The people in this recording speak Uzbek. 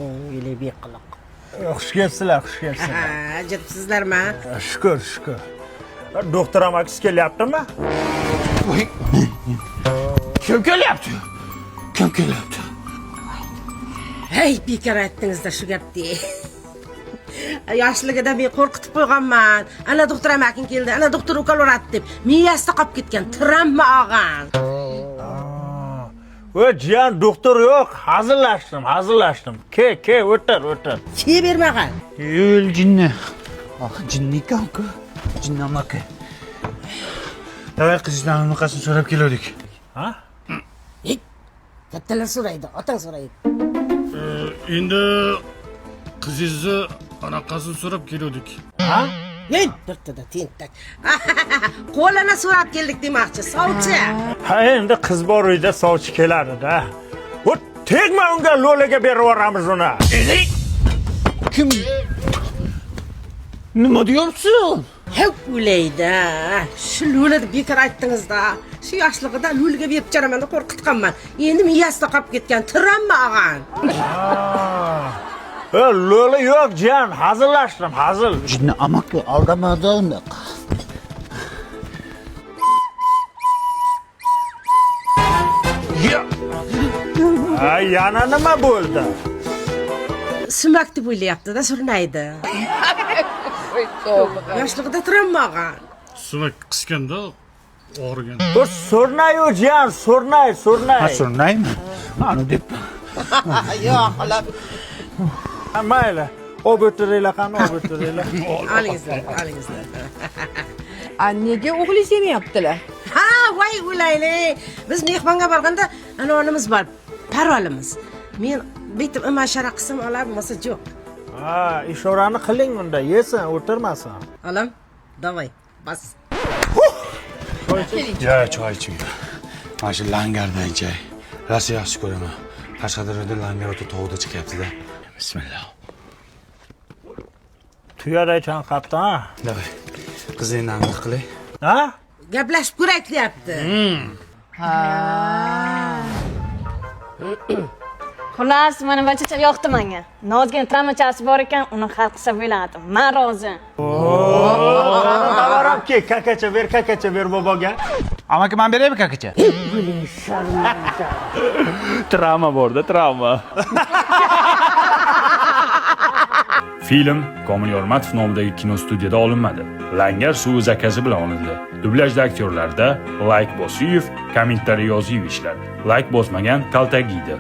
O'yli beqiliq. Xush kelibsizlar, xush kelibsizlar. Ha, jipsizlarmi? Shukur, shukur. Doktor amakisi kelyaptimi? Kim kelyapti? Kim kelyapti? Hey, bekor aytdingizda shu gapni. Yoshligida men qo'rqitib qo'yganman. Ana doktor amaking keldi, ana doktor ukol uradi deb. Miyasida qolib ketgan, travma olgan. O jiyan, doktor yo'q, hazillashdim, hazillashdim. Ke, ke, o'tir, o'tir. Ke bermagan. Yo'l jinni. Ah, jinni ekan-ku. Jinni amaki. Davay, qizdan anaqasini so'rab keluvdik. Ha? Hey, kattalar so'raydi, otang so'raydi. Endi qizingizni anaqasini so'rab keluvdik. Ha? Ey, birtada tentak. Qo'lini so'rab keldik demoqchi, sovchi. Ha, endi qiz bor uyda sovchi keladi-da. O tegma unga, lo'liga berib yuboramiz uni. Kim? Nima deyapsan? Hep o'laydi. Shu lo'li deb bekor aytdingizda. Shu yoshligida lo'liga berib chiqaraman deb qo'rqitganman. Endi miyasida qolib ketgan, travma olgan. E, lo'li yo'q jiyan, hazillashdim, hazil. Jinni amaki aldamadi unaqa. Ha, yana nima bo'ldi? Sumak deb o'ylayapti-da, surnaydi. Yoshligida travma olgan. Sumak qisganda og'rigan. Bu so'rnayu jiyan, so'rnay, so'rnay. Ha, surnaymi? Ani deb. Yo'q, xola. Ha, mayli. Olib o'tiringlar, qani, olib o'tiringlar. Olingizlar, olingizlar. A nega o'g'lingiz yemayaptilar? Ha, voy o'layli. Biz mehmonga borganda anonimiz bor, parolimiz. Men bitib imashara qilsam olar, bo'lmasa yo'q. Ha, ishorani qiling unda, yesin, o'tirmasin. Olam, давай, bas. Ya, choy iching. Mana shu langardan ichay. Rosa yaxshi ko'raman. Qashqadaryoda langar o'ta tog'da chiqyapti-da. Bismillah. Tuyaday chanqabdi, ha? Davay. Qizingni aniq qilay. Ha? Gaplashib ko'rak deyapti. Xullas, mana bachacha yoqdi menga. Nozgina travmachasi bor ekan, uni hal qilsa bo'ladi. Men rozi. Davaram ke, kakacha ber, kakacha ber boboga. Amaki, man beraymi kakacha? Travma borda, travma. Film Komil Yormatov nomidagi kino studiyada olinmadi. Langar suvi zakazi bilan olindi. Dublyajda aktyorlarda layk bosiyev, kommentariy yoziyev ishlar. Layk bosmagan kaltak yeydi.